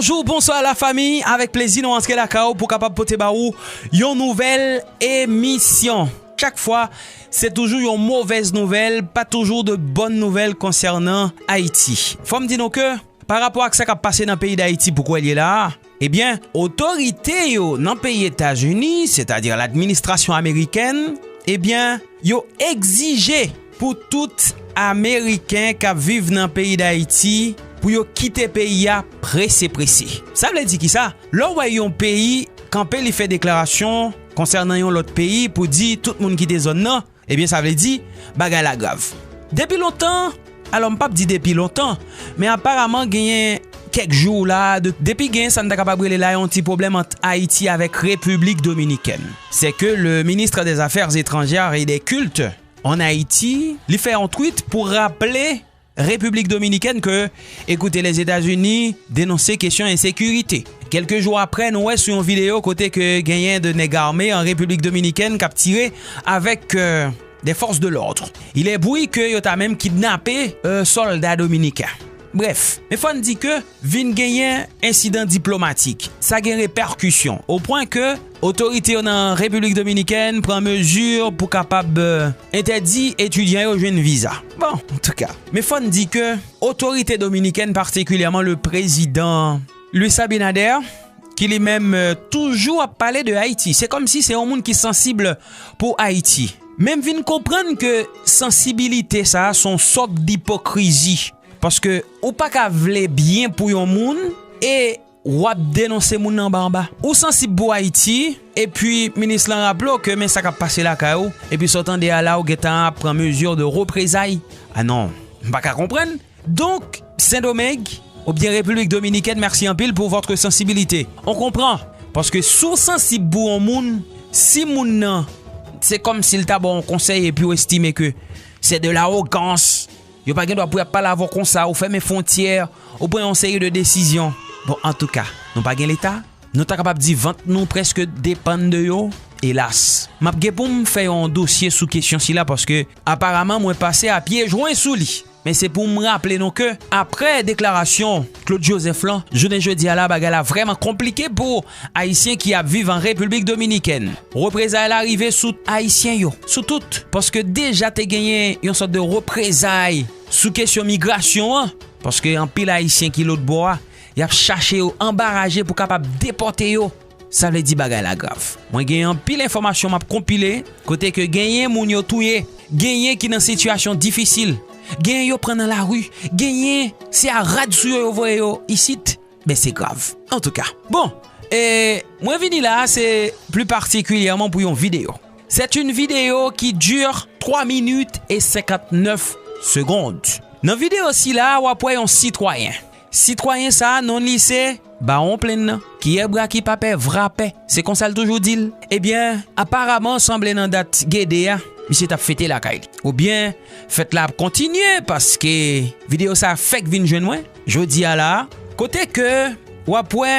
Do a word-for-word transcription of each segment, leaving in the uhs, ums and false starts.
Bonjou, bonswa la fami, avèk plezi nou rantre lakay ou pou kapab pote ba ou yon nouvèl emisyon. Chak fwa, se toujou yon movèz nouvèl, pa toujou de bòn nouvèl konsènan Ayiti. Fò m di nou ke, pa rapò ak sa k ap pase nan peyi Dayiti pou kwè l ye la a, ebyen, otorite yo nan peyi Etazini, sètadi ladministrasyon amerikèn, ebyen, yo egzije pou tout Ameriken k ap viv nan peyi Dayiti pou yo kite peyi a prese prese. Sa vle di kisa? Lè w wè yon peyi kanpe, li fè deklarasyon konsènan yon lòt peyi pou di tout moun kite zòn nan, ebyen, sa vle di bagay la grav. Depi lontan, alò, m p ap di depi lontan, men aparaman genyen kèk jou la, de- depi genyen sa n ta kapab rele la yon ti pwoblèm ant Ayiti avèk Repiblik Dominikèn. C'est que le ministre des Affaires étrangères et des Cultes en Haïti, li fè yon tweet pou raple Repiblik Dominikèn ke, écoutez, les États-Unis dénoncer question ensekirite. Kèlke jou apre, nou wè sou yon videyo kote ke genyen de nèg ame an Repiblik Dominikèn k ap tire avèk, euh, des forces de l'ordre. Il est bruit ke yo ta menm kidnape, euh, sòlda dominiken. Brèf, men fò n di ke vin genyen ensidan diplomatik. Sa gen repèkisyon, o pwen ke otorite yo nan Repiblik Dominikèn pran mezi pou kapab, euh, entèdi etidyan yo jwenn viza. Bon, antouka, men fò n di ke otorite dominikèn, patikilyèman le prezidan Luis Abinader, ki li menm, euh, toujou ap pale de Ayiti. Se kòmsi se yon moun ki sansib pou Ayiti. Men m vin konprann ke sansibilite sa a se yon sòt dipokrizi. Paske ou pa ka vle byen pou yon moun e w ap denonse moun nan anba anba. Ou sansib pou Ayiti, epi minis lan raple w ke men sa k ap pase lakay ou, epi sa w tande a la, ou gentan ap pran mezi de reprezay. A non, m pa ka konprann. Donk, Sendomeng, oubyen Repiblik Dominikèn, mèsi anpil pou votre sensibilite. On konpran. Paske si w sansib pou yon moun, si moun nan, se kòmsi l ta ba w yon konsèy epi w estime ke c'est de l'arrogance, yo pa gen dwa pou y ap pale avè w konsa, ou fèmen fwontyè, ou pran yon seri de desizyon. Bon, antouka, nou pa gen Leta, nou ta kapab di vant nou prèske depann de yo. Elas, m ap gen pou m fè yon dosye sou kesyon sila paske aparaman mwen pase a pye jwen sou li. Men se pou m raple nou ke, aprè deklarasyon Claude Joseph lan, jounen jodi a la, bagay la vrèman konplike pou Ayisyen ki ap viv an Repiblik Dominikèn. Reprezay la rive sou Ayisyen yo, sou tout. Paske deja te genyen yon sòt de reprezay sou kesyon migrasyon an. Paske anpil Ayisyen ki lòt bò a, y ap chache yo anbaraje pou kapab depòte yo. Sa vle di bagay la grav. Mwen gen anpil enfòmasyon m ap konpile, kote ke genyen moun yo touye, genyen ki nan sitiyasyon difisil, genyen yo pran nan lari, genyen se a rad sou yo yo voye yo isit. Men se grav. Antouka, bon, e mwen vini la a, se pli patikilyèman pou yon videyo. C'est une vidéo qui dure twa minit e senkantnèf segonn. Nan videyo sila a, w ap wè yon sitwayen. Sitwayen sa a, non li se Bawon Plenn nan, kiyè bra ki pa pè vrapè. Se konsa l toujou di l. Ebyen, aparaman, sanble nan dat Gede a, misye t ap fete lakay li. Oubyen, fèt la ap kontinye, paske videyo sa a fèk vin jwenn mwen, jodi a la a. Kote ke w ap wè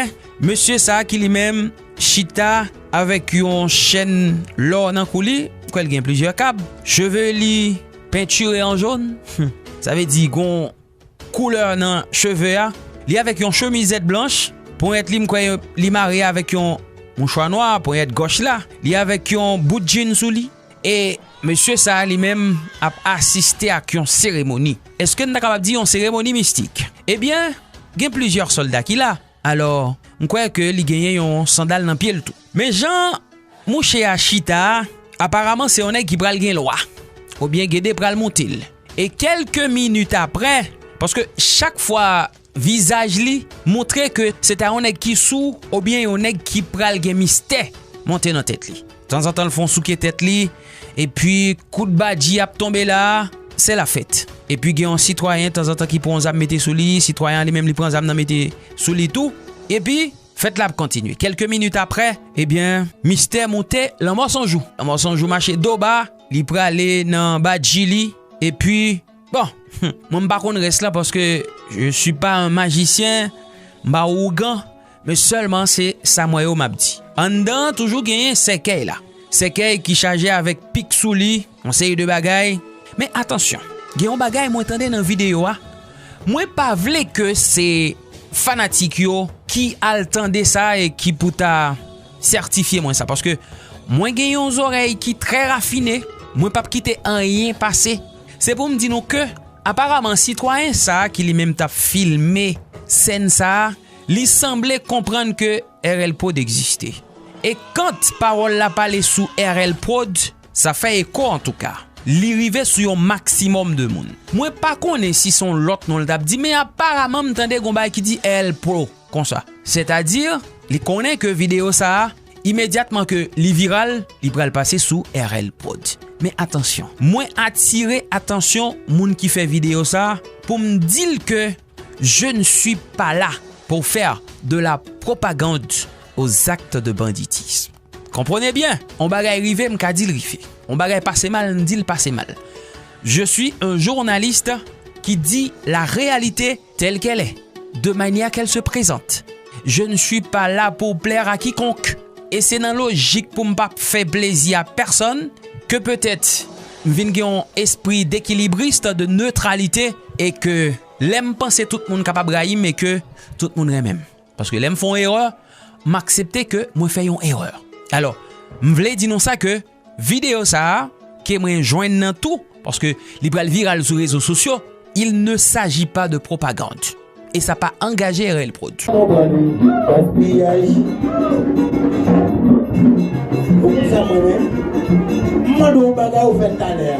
mesye sa a ki li menm chita avèk yon chèn lò nan kou li, m kwè l gen plizyè kab. Cheve li pentire an jòn. Sa vle di gon koulè nan cheve a. Li avèk yon chemizèt blanch. Ponyèt li, m kwè li mare avèk yon mouchwa nwa, ponyèt gòch la. Li avèk yon bout djin sou li. E mesye sa a li menm ap asiste ak yon seremoni. Èske n ta kapab di yon seremoni mistik? Ebyen, gen plizyè sòlda ki la. Alò, m kwè ke li genyen yon sandal nan pye l tou. Men jan mouche a chita a, aparaman se yon nèg ki pral gen lwa. Oubyen Gede pral moute l. E kèlke minit aprè, paske chak fwa vizaj li montre ke se ta yon nèg ki sou, oubyen yon nèg ki pral gen mistè monte nan tèt li. Tanzantan, l fè yon souke tèt li, epi kout badji ap tonbe la, se lafèt. Epi gen yon sitwayen, tanzantan, ki pran yon zam mete sou li, sitwayen an li menm, li pran zam nan mete sou li tou. Epi, fèt la ap kontinye. Kèlke minit aprè, ebyen, mistè monte Lanmò San Jou. Lanmò San Jou mache do ba, li prale nan badji li, epi, bon, mwen m pa konn rès la paske je suis pas un magicien, m pa ougan, men sèlman se sa m wè yo m ap di. Anndan an toujou genyen sèkèy la. Sèkèy ki chaje avèk pik sou li, yon seri de bagay. Men atansyon, gen yon bagay mwen tande nan videyo a, mwen pa vle ke se fanatik yo ki al tande sa e ki pou ta sètifye mwen sa. Paske mwen gen yon zòrèy ki trè rafine, mwen p ap kite anyen pase. Se pou m di nou ke, aparaman, sitwayen sa a ki li menm t ap filme sèn sa a, li sanble konprann ke R L Prod egziste. E kan pawòl la pale sou R L Prod, sa fè eko antouka. Li rive sou yon maksimòm de moun. Mwen pa konnen si se yon lòt non l t ap di, men aparaman m tande gon bagay ki di R L Pro konsa. Sètadi, li konnen ke videyo sa a, imedyatman ke li viral, li pral pase sou R L Prod. Men atansyon, mwen atire atansyon moun ki fè videyo sa a pou m di l ke je ne suis pas là pour faire de la propagande aux actes de banditisme. Konprann byen, on bagay rive, m ka di l rive. On bagay pase mal, m di l pase mal. Je suis un journaliste qui dit la réalité telle qu'elle est, de manière qu'elle se présente. Je ne suis pas là pour plaire à quiconque. E se nan lojik pou m pa fè plezi a pèsonn ke petèt m vin gen yon espri dekilibris, de netralite, e ke lè m panse tout moun kapab rayi m e ke tout moun renmen m. Paske lè m fè yon erè, m aksepte ke mwen fè yon erè. Alò, m vle di nou sa ke videyo sa a, ke mwen jwenn nan tou, paske li pral viral sou rezo sosyo, il ne s'agit pas de propagande. E sa pa angaje R L Prod. Konprann, gaspiyaj. Ou konn sa mwen menm? M mande w yon bagay ou fè l talè a.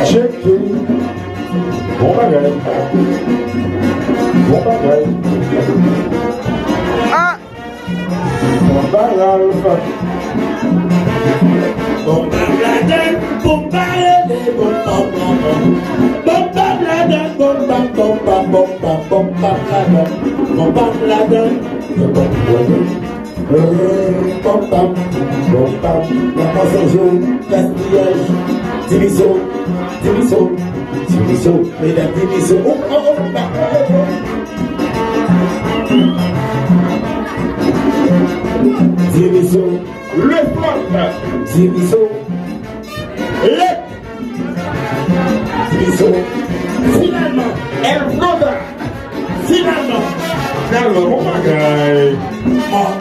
Tcheke. Bon bagay. Bon bagay. Ah! Bon bagay, Ralph. Bon bagay, bon bagay, bon bagay. Bon bagay, bon bagay, bon bagay, bon bagay. Bon bagay, bon bagay. Pam, pam, pam, pam. N ap pase jou, gaspiyaj. Divizo, divizo, divizo. Medam, divizo. Oh, oh, oh, oh, oh. Divizo. Le flop. Divizo. Le Divizo. Finalman, El Flota. Finalman. Finalman, bon bagay. Ah.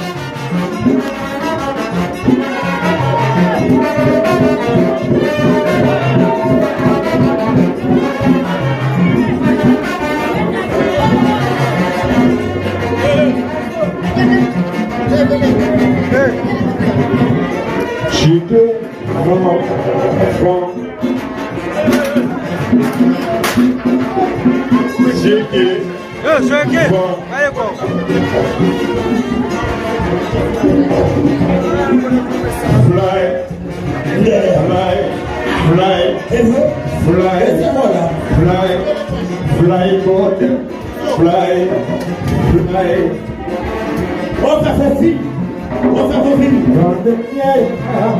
Chite. Van, van. Tcheke. Yo, tcheke. Van. Gade kò. Fly. Fly. Fly. Fly. Fly. Fly. Fly. Fly, fly. Ou fè fofil. Ou fè fofil. Gade, yeah.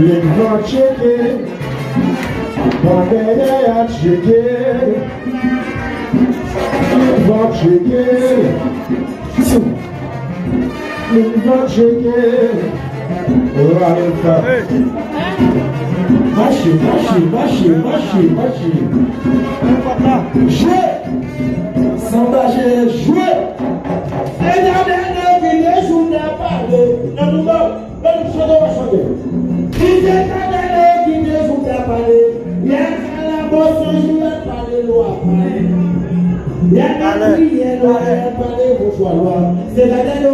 Lil Van tcheke. Gade, yeah, tcheke. Van tcheke. Sou. Lil Van tcheke. Ralph. Mache, mache, mache, mache, mache. Jwe. Sanba jwe. Etènèl ki te jou ta pale. Nan nou ban, ban nou chante, w a chante. Ki te etènèl ki te jou ta pale. Y a kalabòs yon jou ta pale, lwa pale. Y a lapriyè, lwa pale, vouchwa lwa. Se etènèl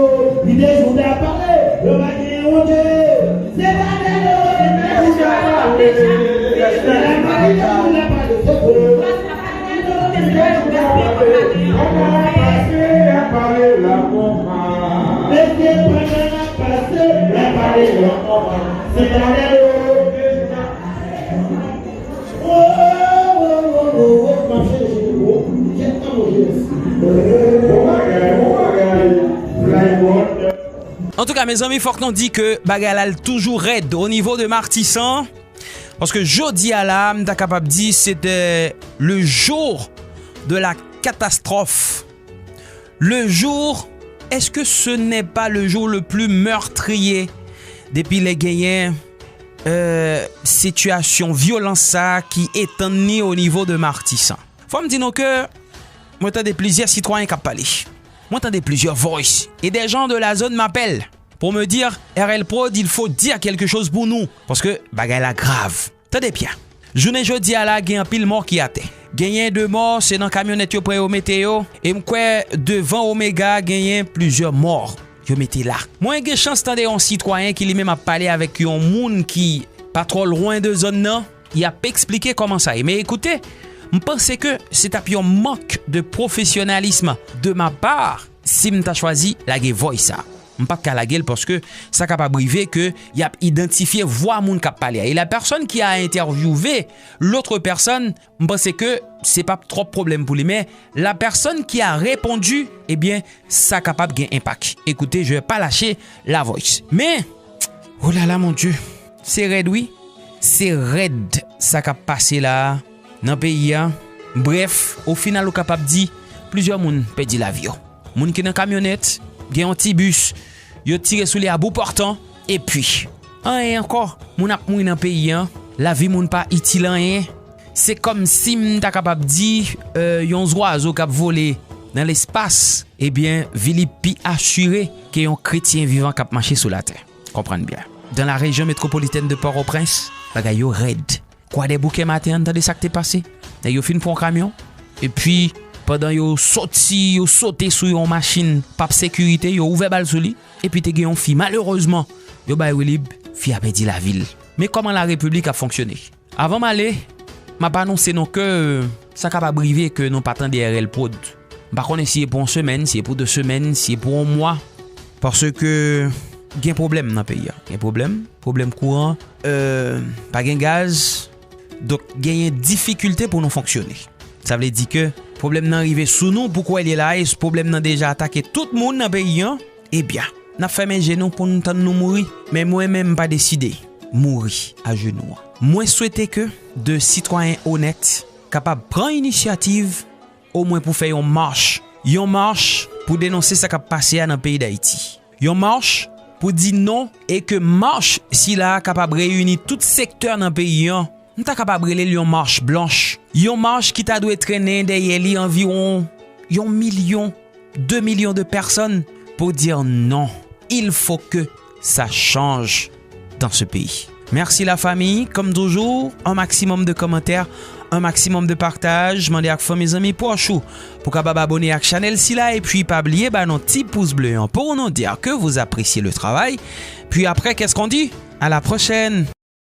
ki te jou ta pale. Yo pa gen wonte. Se pa de yo, se pa de yo. Mesye, pandan n ap pase, n ap pale la kòman. Se pa de yo. Bon bagay, bon bagay. Fly Wonder. Antouka, mezanmi, fòk nou di ke bagay la l toujou rèd o nivo de Matisan. Paske jodi a la, m ta kapab di, se te le jour de la catastrophe. Le jour, est-ce que ce n'est pas le jour le plus meurtrier depi lè genyen euh, sitiyasyon vyolans sa a ki etann li o nivo de Matisan? Fò m di nou ke mwen tande plizyè sitwayen k ap pale. Mwen tande plizyè voice. Et des gens de la zone m'appellent pour me dire, R L Prod, il faut dire quelque chose pour nous. Paske bagay la grav. Tande byen. Jounen jodi a la, gen anpil mò ki atè. Genyen de mò, se nan kamyonèt yo pran yo mete yo. E m kwè devan Omega, genyen plizyè mò yo mete la. Mwen gen chans tande yon sitwayen ki li menm ap pale avèk yon moun ki pa twò lwen de zòn nan. Y ap eksplike kòman sa ye. Men ekoute, m panse ke se t ap yon mank de pwofesyonalism de ma pa si m ta chwazi lage voice sa. M p ap ka lage l paske sa kapab rive ke y ap idantifye vwa moun k ap pale a. E la personne qui a interviewé l'autre personne, m panse ke se p ap twòp pwoblèm pou li, men la personne qui a répondu, ebyen, sa kapab gen enpak. Écoutez, je vais pas lâcher la voice. Men, oh là là, mon Dieu, se rèd, wi. Se rèd sa k ap pase la a nan peyi a. Brèf, o final, ou kapab di, plizyè moun pèdi lavi yo. Moun ki nan kamyonèt, gen yon ti bis, yo tire sou li a bout pòtan, epi, anyen ankò, moun ap mouri nan peyi a, lavi moun pa itil anyen. Se kòmsi m ta kapab di, euh, yon zwazo k ap vole nan lespas, ebyen, vi li pi asire ke yon kretyen vivan k ap mache sou latè. Konprann byen. Dans la région métropolitaine de Port-au-Prince, bagay yo rèd. Kwadèboukè maten an, n tande sa k te pase. Nèg yo fin pran yon kamyon, epi pandan yo soti, yo sote sou yon machin p ap sekirite, yo ouvè bal sou li, epi te gen yon fi, malerezman, yo bay woulib, fi a pèdi lavi l. Men kòman larepiblik ap fonksyone. Avan m ale, m ap anonse nou ke sa kapab rive ke nou pa tande R L Prod. M pa konnen si e pou yon semèn, si e pou de semèn, si e pou yon mwa. Paske gen pwoblèm nan peyi a. Gen pwoblèm, pwoblèm kouran, euh, pa gen gaz. Donk, genyen difikilte pou nou fonksyone. Sa vle di ke pwoblèm nan rive sou nou, pou kwè li la, e pwoblèm nan deja atake tout moun nan peyi a, ebyen, n ap fèmen je nou pou n tann nou mouri. Men mwen menm, m pa deside mouri ajenou an. Mwen swete ke de sitwayen onèt kapab pran inisyativ, omwen pou fè yon mach. Yon mach pou denonse sa k ap pase a nan peyi Dayiti. Yon mach pou di non e ke mach sila a kapab reyini tout sektè nan peyi an. M ta kapab rele l yon mach blanch. Yon mach ki ta dwe trennen dèyè li anviwon yon milyon, de milyon de pèsonn pou di non. Il faut que ça change dans ce pays. Merci la famille, comme toujours, un maximum de commentaires, un maximum de partage, mande ak fanmi, zanmi, pwòch ou pou kapab abone ak chanèl sila, epi pa bliye ba nou ti pous ble an pou nou di ke vous appréciez le travail. Puis après, qu'est-ce qu'on dit? À la prochaine.